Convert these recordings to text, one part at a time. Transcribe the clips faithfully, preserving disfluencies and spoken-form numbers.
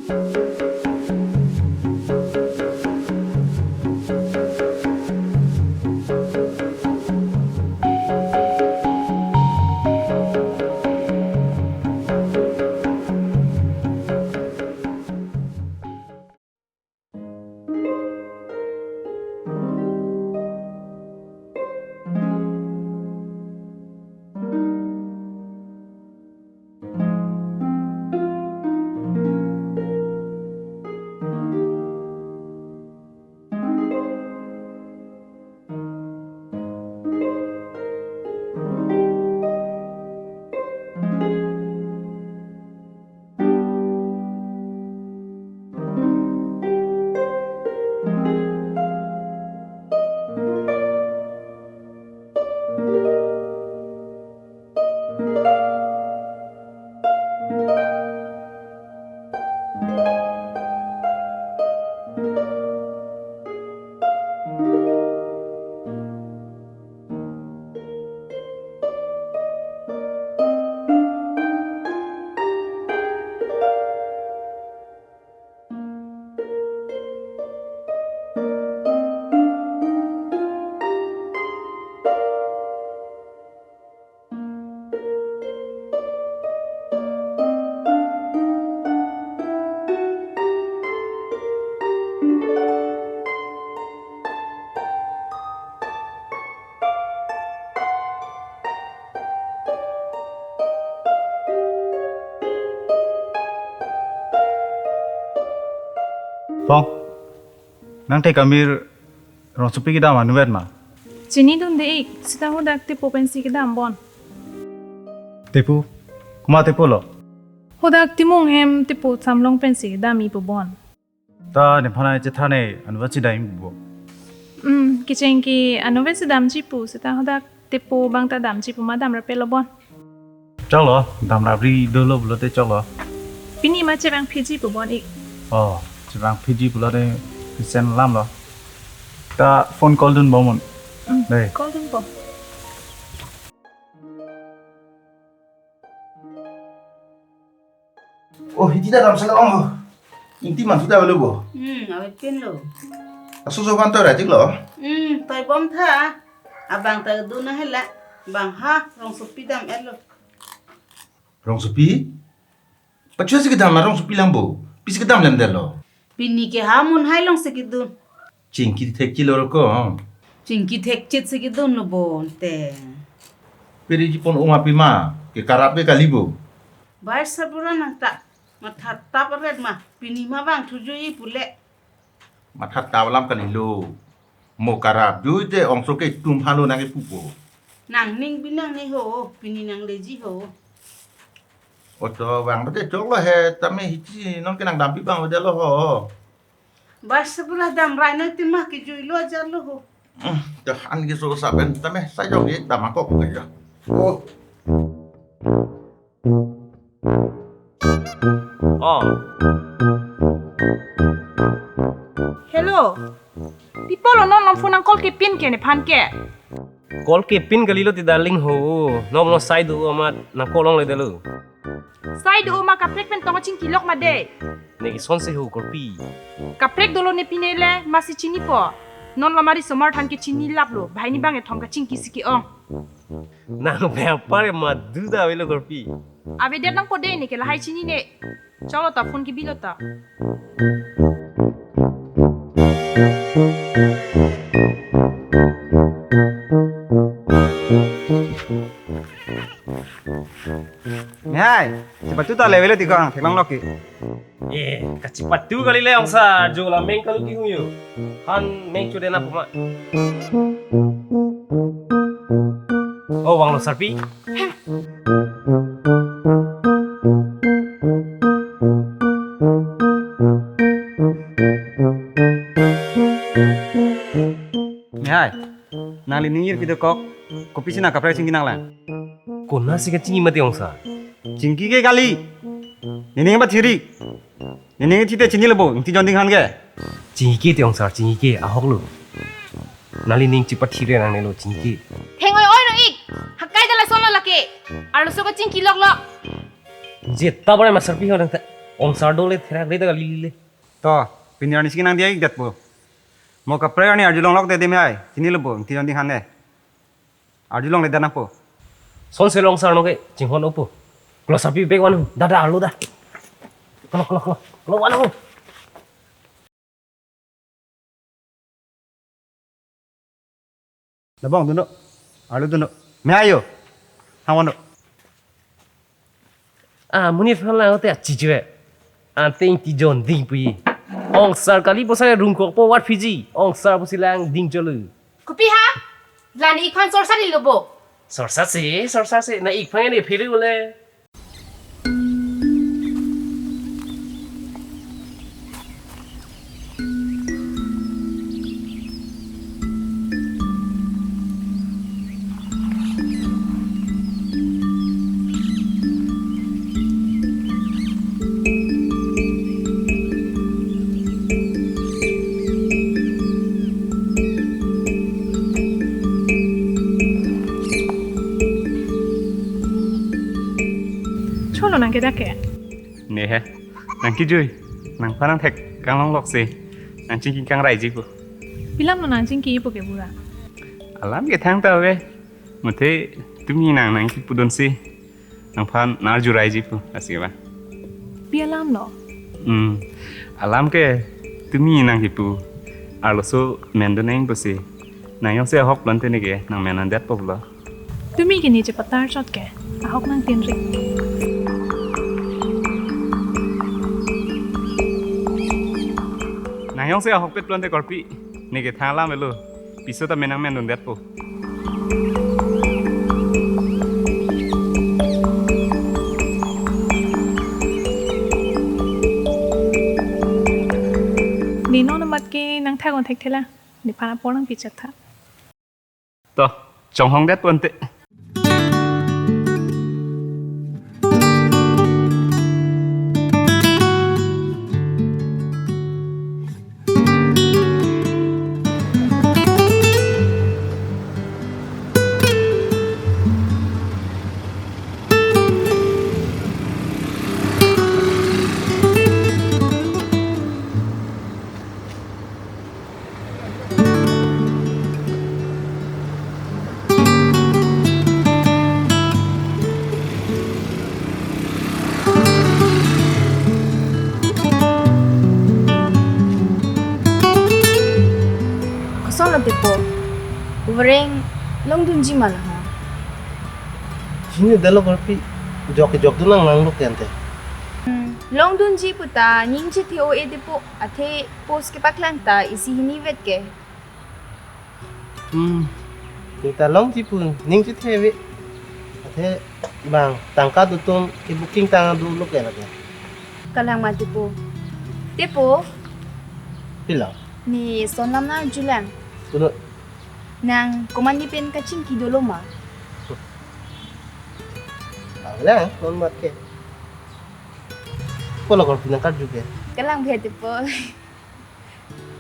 Pong, nang te kamir Rongsopi kedam anuvet ma? Chinidunde ik, seta hadak Tepo pensi kedam bon. Tepo? Komat Tepo lo? Hadak Timung hem Tepo Samlong pensi kedam-i pu bon. Ta nephan ai chethan ne anuvet si dam-i pu bo. Hmm, kecheng ke anuvet si damji pu, seta hadak Tepo abang ta damji pu ma damrape lo bon. Choklo, damrapri dolo pulote choklo. Pini ma chevangphitji pu bon ik. Oh, chevangphitji pulote pisen lam lo. Ta phone call dun bo mun. Hmm, dei. Call dun bo. Oh, hiti ta damsela ong. Ingti man sudah lo bo. Hmm, ave pinlo. Aso so ban toy ra chiklo. Hmm, toy bom tha. Abang ta dun na hela. Bang ha, Rongsopi dam-et lo. Rongsopi? Pachu si kedam Rongsopi lang bo. Pisi kedam lemdetlo. Pini ke ha mun hai along si kedun. Chingki thekchelo ko. Chingki thekchit si kedun lo bon te. Peri ji pon oma pima ke karap ke kali bo. Bai sabura nang ta. Matha tap aret ma. Pini ma vangthu jui pule. Matha tap alam kalilo. Mo karap jui te ongso ke tum halo nang ke pupo. Nangning binang ne ho. Pini nangleji ho. Oto vang bete choklo he tame hiti non ke nang dampi bang lo delo ho. Bas sebelah dam rai na tima ke jui lo ajar lo ho. Hmm, dah an ke so saben tame sai jok ye dam akok ke ya. Oh. Oh. Hello. Pi apotlo non non phone nang call kepin ke nephan ke. Call kepin kalilo ti darling ho. Nom lo sai do amat nang call longledetlo. Sai do ma kaprek pen tong chingkilok ma dei. Ne kison se ho korpi. Kaprek dolo ne pine le masi chinipo. Non lamari somar than ke chini laplo. Banghini bang ethom kachingki si ke-ong. Nang bepar ma duda avelo korpi. Avedet nangpo dei ne ke lahai chinine. Choklo ta phone kebilo ta. Nihai, chepatu ta level ti kang theklong loki. Eh, kachepatu kalile ongsa jo la meng kalu kihung yo. Han meng chode na puma. Oh, vanglo sarpi. Nihai, nanglining ir kidokok, kopisi nang kaprek chingki nanglang. Konasi kachingki mati ongsa. Chingki ke kali. Nening ba thiri. Nening thite chinilo bo, ingti jonding han ke. Chingki te ongsa, chingki ke ahok lo. Nanglining chepathire nangnelo chingki. Thengoi oi no ik. Hakai dala solo lake. Arloso kachingkiloklo. Je ta bore masarpi ho nang ta. Ong sar dole therak le ta kali le. To, pini arnisi nangdiya ik detpo. Mo kaprek arni arjulonglok te adim hai. Chinilo bo, ingti jon ding han ne. Arjulongle dan nangpo. Son selong sar noke, chinghon opo. Klo sapi bek wanu, dada arlo da. Klo, klo, klo, klo wanu. Labang dunno, arlo dunno. Me ayo, hang wanu. Ah, monit aphan lang te achichwe. Ante ingti jon ding pu. Ong sar kali posa rungkok po wat Fiji. Ong sar pusi lang ding cholo. Kopi ha? Lani ik aphan sorsa ni lobo. Sorsa si, sorsa si. Na ik aphan ne phiri ule. Cholo nang ke dak ke? Ne he, nang kijui, nangphan nangthek kanglonglok si, nang chingki kangraiji pu. Pi alam lo nang chingki pu ke bura? Alam ke thangta ave, muthe tumi nang nangkipudun si, nangphan nang arjuraiji pu, lasi ba. Pi alam lo? Hmm, alam ke tumi nangkipu, arloso mendun nang pusi, nang jongsi ahok pulote ne ke, nang mendundet po pulo. Tumi ke ne chepatar chot ke, ahok nangtin ri. Nang jongsi ahokpet pulote korpi, ne ke thang alam avelo, piso ta me nang mendundet po. Ne non amat ke nangthak-un thekthelang, nephan apor nangpi chak tha. To, chonghongdet po ante. Koson lo tipo, ubereng longdunji ma la ha? Chini detlo korpi, jok jok dunang nang lo ke ante. Hmm, longdunji puta ning chethe-o-e tipo, athe post kepaklang ta isi hini vet ke. Hmm. Kita longji pu ning chethe ave. Athe bang tangka do atum ke booking tang do lo ke lake. Kalang ma tipo. Tipo. Pilo? Ne son alam nang arjulang. Kuno? Nang komatne pen kachingki dolo ma? Kalang, non mat ke. Polo korpi nang karju ke. Kalang phe tipo.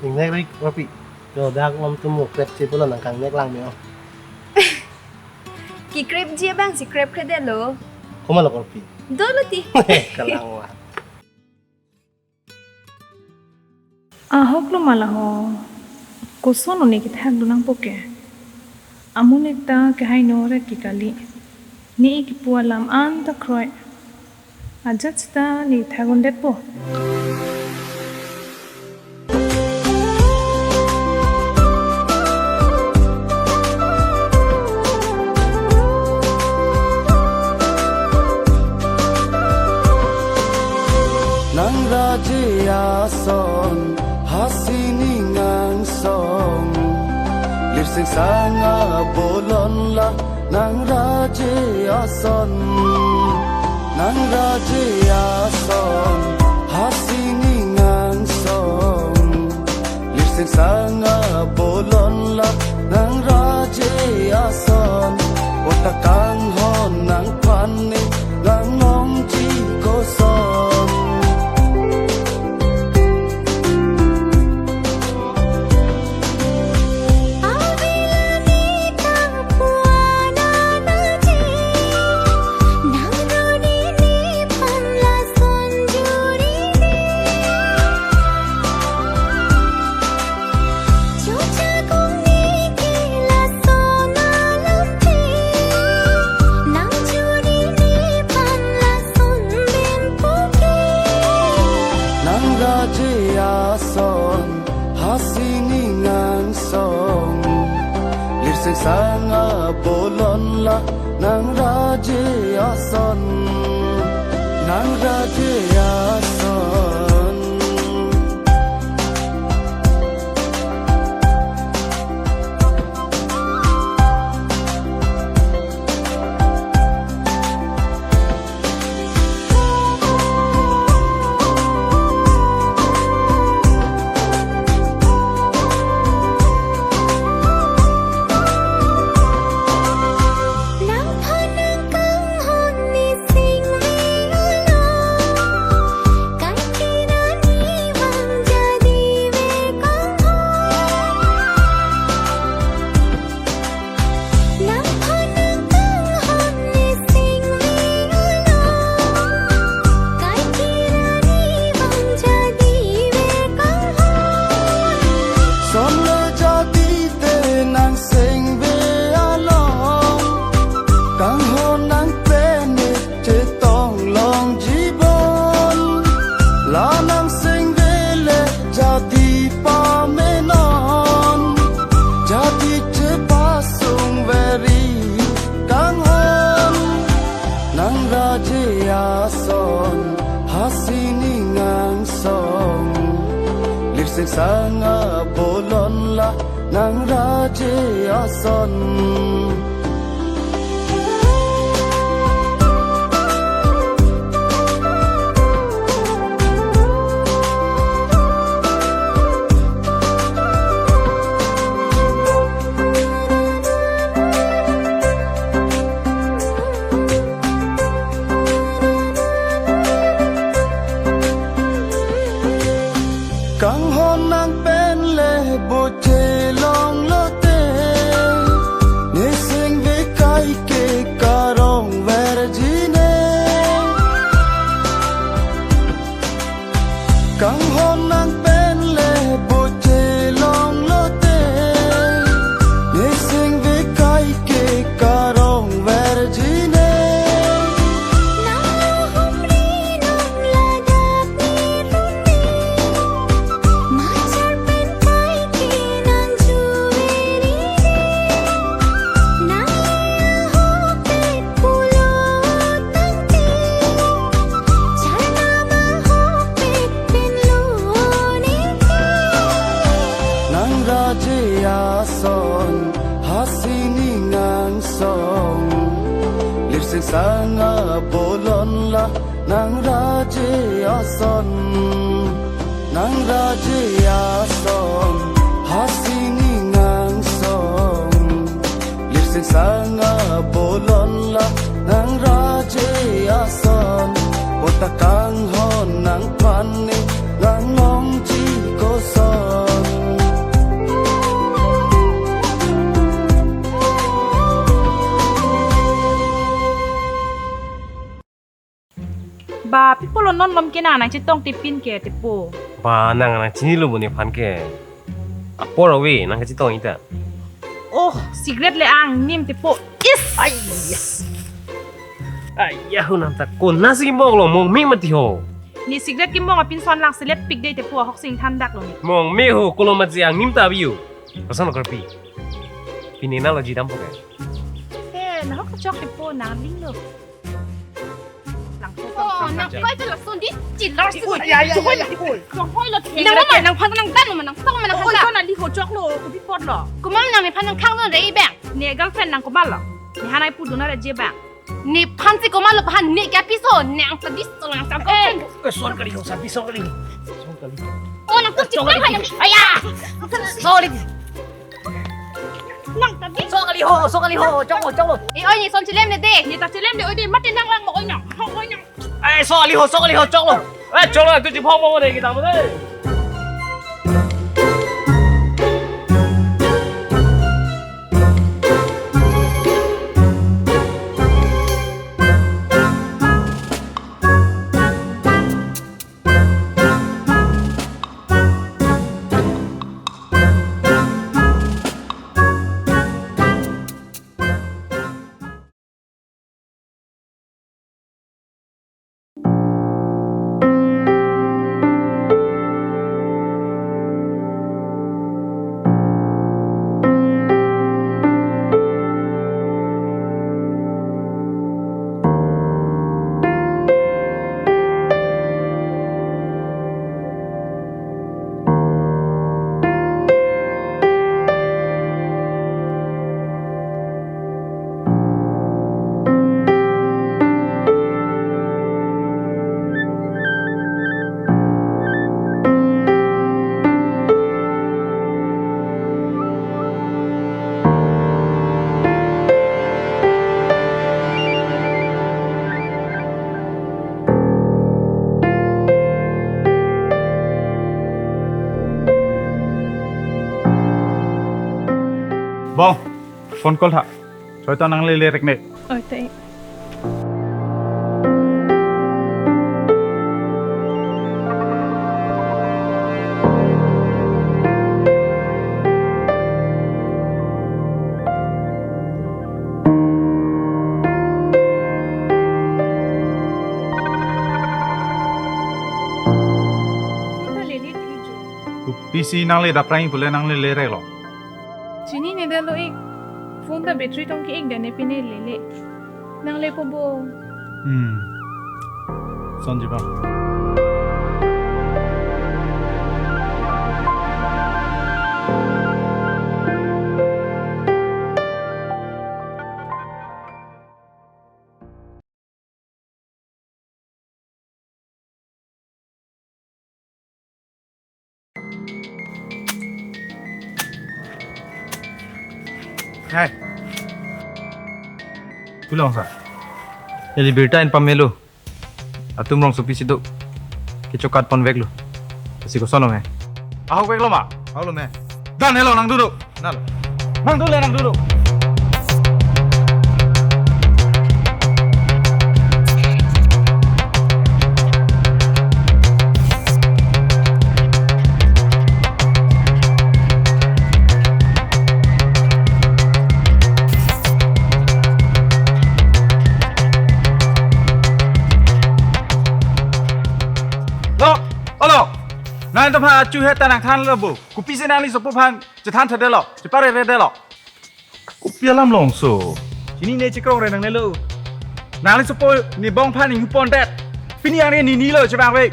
Ingnek rik korpi. Yo dak om tumu krep si pulo nang kangnek lang me-o. Kekrepji abang si krep kre detlo. Komatlo korpi? Dolo ti. Kalang wa. Ahok lo ma la ho. Koson lo ne kethak dun nangpo ke. Amonit ta kehai noret ke kali. Ne kipu alam anta kroi. Ajat seta ne thak-un detpo. Nang raje ason, hasi ning angsong, lirsing sang abolon la, nang raje ason, nang raje ason, hasi ning angsong, lirsing sang abolon la, nang raje ason, otak kanghon nangphan ne, nang longji koson. Nang raje ason, nang raje ason. Son le jadi te nang sengve along, kanghon nang pen chetong longji bon. La nang sengve le jadi pamenon, jadi chepasung veri kanghon. Nang raje ason, hasi ning angsong, lir seng sang abolon la nang raje ason. Kanghon nang pen le boche longlote, ne sengve kai ke karong verji ne. Kanghon nang pen le boche longlote, ne sengve kai ke karong verji ne. Nang humri nang ladak ni rumi, machar pen kai ke nang juveri ne. Nang ahok pen pulo tangte, charna mahok pen pen lo ningke. Nang raje ason, hasi ning angsong, lir seng sang abolon la nang raje ason. Nang raje ason, hasi ning angsong, lir seng sang abolon la nang raje ason. Pota kanghon nang pan ne nang longji koson. Ba, pi pulo non lom ke nang nangchetong tipin ke tepo. Ba, nang nangchinilo mo nephan ke. Apor ave nangkachetong ita. Oh, cigarette le angnim tepo. Is. Ai, yes. Ai, ya ho nang ta konasi mong lo, mong me mati ho. Ne cigarette kemong apin son lang selet pik de tepo, ahok sing thandak lo ne. Mong me ho, kolo mati angnim ta abiu. Koson lo karpi. Pini nalo jidam po ke. Eh, nahok kachok tepo, nang ling lo. Nang Oh, nang koi ke lason di chilar si. Oi, ya, ya, ya, ya, oi. Nang hoi lo. Nang mama, nang phan, nang ban mama, nang phan mama, nang Oi, phan. Ko nang liho choklo, kopi apotlo. Komat nang nephan nang khang don re ibang. Ne girlfriend nang komatlo. Ne hanai pu dona re je bang. Nephan si komatlo phan ne kya piso, nang sadis to nang sangko. Eh, eh, son kali ho, sadis son kali. Son kali. Oh, nang tuh Son kali. Aya. Sorry. Nang tadi. Sok kali ho, sok kali ho, choklo, choklo. Eh, oi, ne son chilem ne de. Ne ta chilem de, oi de, mate nang lang mo, oi nang. Ho, oi nang. Eh, sok kali ho, sok kali ho, choklo. Eh, choklo, tu chipho mo de, kita mo de. Bong, phone call tha. Choi ta nangle lerek ne. Oi, te. Phone ta lele thi jo. Kopisi nangle daprang pule nangle lerek lo. Chinine detlo ik. Phone ta battery tong ke-ik det ne pine lele. Nanglepo bo. Hmm. Sonji ba. Hai. Pulang sa. Jadi berita in pamelo. Atum rongsopi si do. Kechokat ponveklo. Kasi koson lo me. Ahokveklo ma. Ahok lo me. Dan helo nangdunlo. Nalo. Nangdunlo, nangdunlo. Lo, olo. Nangtum ha achu he ta nangthanlo bo. Kopisi nangli sopo aphan chethan thadetlo, cheparedetlo. Kopi alam longso. Chinine chekrong re nangnelo. Nangli sopo ne bong aphan inghu pondet. Pini ang ne nini lo chevangve.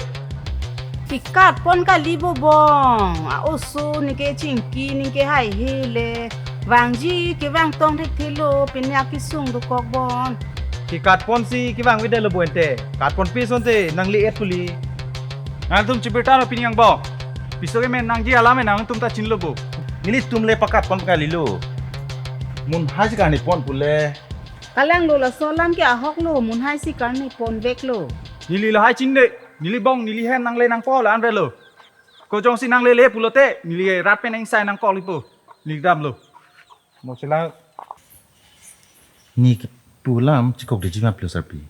Kekat pon kali bo bong. A oso ne kechingki ne kehaihe le. Vangji kevang tong thekthelo pine akesung dokok bon. Kekat ponsi kevangvedetlo bo ante. Kat ponpe asonte nangli et kuli. Nangtum chibirta no pini ang bong. Piso kemen nangji alam e nangtum ta chinilo bo. Nelitum le pakat pon kalilo. Munhai si karni pon pule. Kalanglo laso alam ke ahoklo, munhai si karni ponveklo. Neli lahai chinine, neli bong, neli hen nangle nangpo la-an avelo. Ko jongsi nanglele pulote, neli rat pen ingsai nangkoklipo. Neli damlo. Mo sila. Ne kipu alam chekok detji ma pilo sarpi.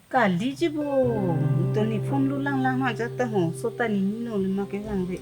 Kaliji bo, to ne phone lo langlang ma jat ta ho, so ta ne nino le ma kevangve.